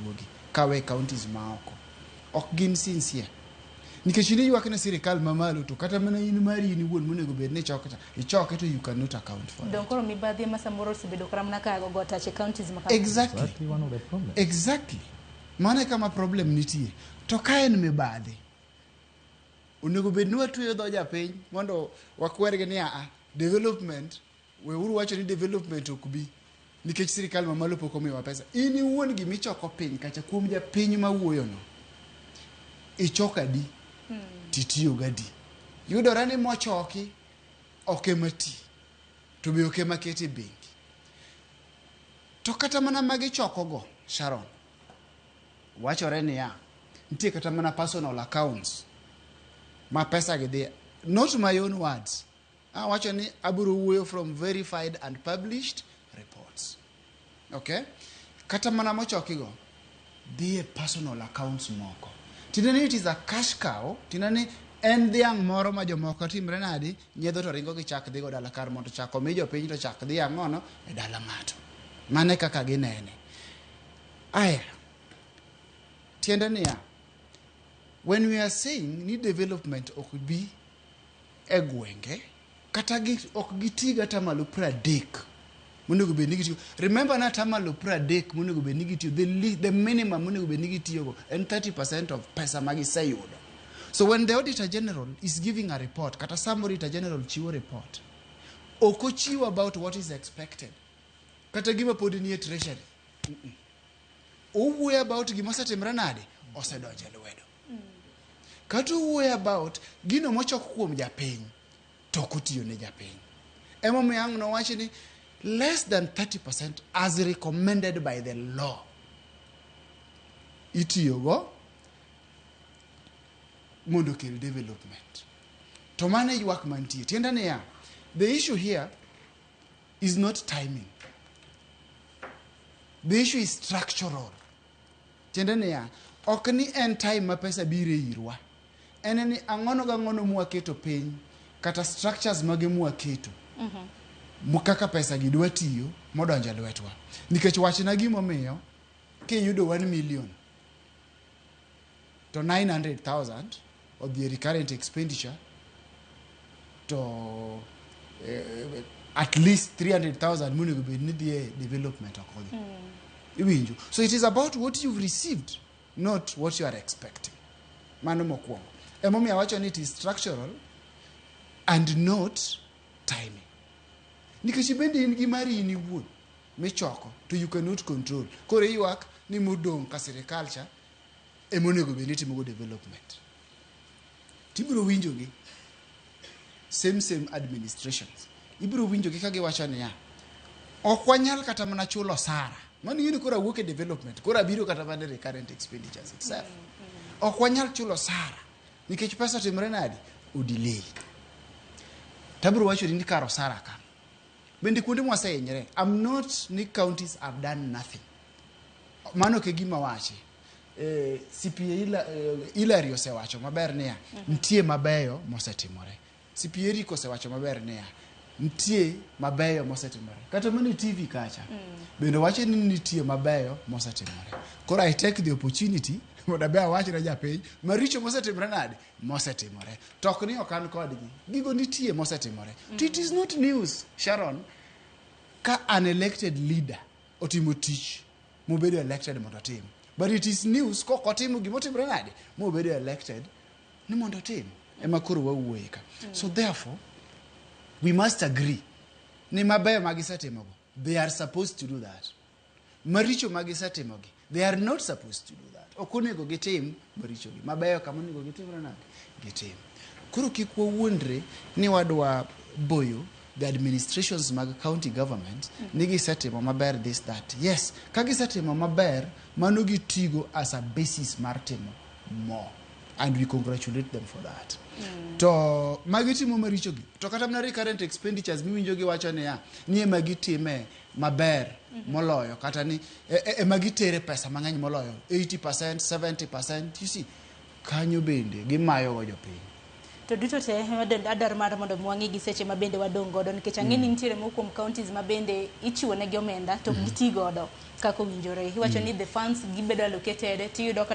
timogi kawe counties maoko ok gin sincere nikech in iywak ne sirikal mamalo to kata mana in mari in iwuon monego bed ni ichoko cha ichoke to you cannot account for it. Dong koro mibadhi ema samoro osebedo kata mana ka ogo tach e counties ma kamago. Exactly. Exactly one of the problems. Exactly. Mano e kama problem nitie. To ka en mibadhi, onego bed ni watweyo dho japiny mondo wakwergi ni aa, development, weuru wacho ni development ok bi nikech sirikal mamalo pok omiyowa pesa. In iwuon gima ichoko piny kacha kuom japiny mawuoyono, ichoko adi titiyo gadi? Yudore ni mochoki ok ema ti, to be ok ema ket e bengi. To kata mana magichokogo, Sharon, wachore niya, nitie kata mana personal accounts ma pesa gi dhi. Not my own words. Awacho ni abiro wuoyo from verified and published reports. Okay? Kata mana mochokigo, dhi e personal accounts moko. Tiende ni it is a cash cow, tiende ni en dhiang' moro ma jomoko timre nadi, nyiedho to ringo gi chak dhigo dala kar mondo chak omi jopiny to chak dhi ang'ono e dala ng'ato. Mano e kaka ginene. Aya, tiende niya, when we are saying ni development ok bi e gwenge, kata gi, ok giti gi atamalo 30 monego bed ni gitiyo. Remember na atamalo 30 monego bed ni gitiyo, the minimum monego bed ni gitiyogo en 30% of pesa ma giseyudo. So when the Auditor General is giving a report, kata some Auditor General chiwo report, ok ochiw about what is expected, kata gima pod nie treasury. Owuoyo about gima osetimre nade, osedonjo e lwedo. Kata owuoyo about gino mochok kuom japiny, to ok otiyo ne japiny. Emomiyo ang' nowachi ni less than 30% as recommended by the law itiyogo mondo okel development. To mano e ywak mantie. Tiende niya, the issue here is not timing. The issue is structural. Tiende niya, ok ni en time ma pesa biro e irwa. En ni ang'ono gang'ono mwaketo piny, kata structures mage mwaketo, kaka pesa gi dwa tiyo modonjo e lwetwa. Nikech wachna gimomiyo kiyudo 1 million to 900,000 odhi e recurrent expenditure to at least 300,000 monego bed ni dhi e development ok odhi. Iwinjo? So it is about what you've received, not what you are expecting. Mano mokwongo. Emomiyo awacho ni it is structural and not timing. Nikech bende in gi mari in iwuon michoko to you cannot control. Koro iywak ni modong' ka sirikal cha emonego bed ni itimogo development. Tibiro winjogi same same administrations. Ibiro winjogi ka giwacho niya, ok wanyal kata mana chulo osara. Mano ing'e ni koro awuok e development, koro abiro kata mana e recurrent expenditures itself. Ok wanyal chulo osara nikech pesa otimre nadi? Odelay. Tabiro wacho ni kar osara ka. Bende kuonde mwasehinyre, I'm not ni counties have done nothing. Mano ok e gima wachi. CPA Hillary osewacho maber niya, nitie mabeyo mosetimore. CPA Eric osewacho maber niya, nitie mabeyo mosetimore. Kata mana e TV kacha, bende wacho ni nitie mabeyo mosetimore. Koro I take the opportunity mondo abe awach ne japiny maricho mosetimore nade? Mosetimore. To ok ni ok an kodgi. Gigo nitie mosetimore. To it is not news, Sharon, ka an elected leader otimo tich mobedo elected mondo otim. But it is news kok otimo gimotimore nade? Mobedo elected ni mondo otim. Ema koro wawuoye ka. So therefore, we must agree ni mabeyo ma gisetimogo, they are supposed to do that. Maricho ma gisetimogi, they are not supposed to do that. Ok onego gitim marichogi. Mabeyo kama onego gitimre nade? Gitim. Koro kik wawuondre ni wadwa boyo the administrations mag county government ni gisetimo maber this that. Yes, ka gisetimo maber, mano gitigo as a basis mar timo more. And we congratulate them for that. To magitimo marichogi, to kata mana recurrent expenditures miwinjo giwacho niya, ni ema gitime maber moloyo, kata ni ema gitere pesa mang'eny moloyo 80%, 70%, you see, kanyo bende gimayo go jopiny. To duto te adwaro mar mondo mi wang'i gi seche ma bende wadong' godo, nikech ang'e ni nitiere moko kuom counties ma bende ichiwo negi omenda to ok giti godo kaka owinjore. Iwacho ni the funds gibedo allocated, tiyudo kata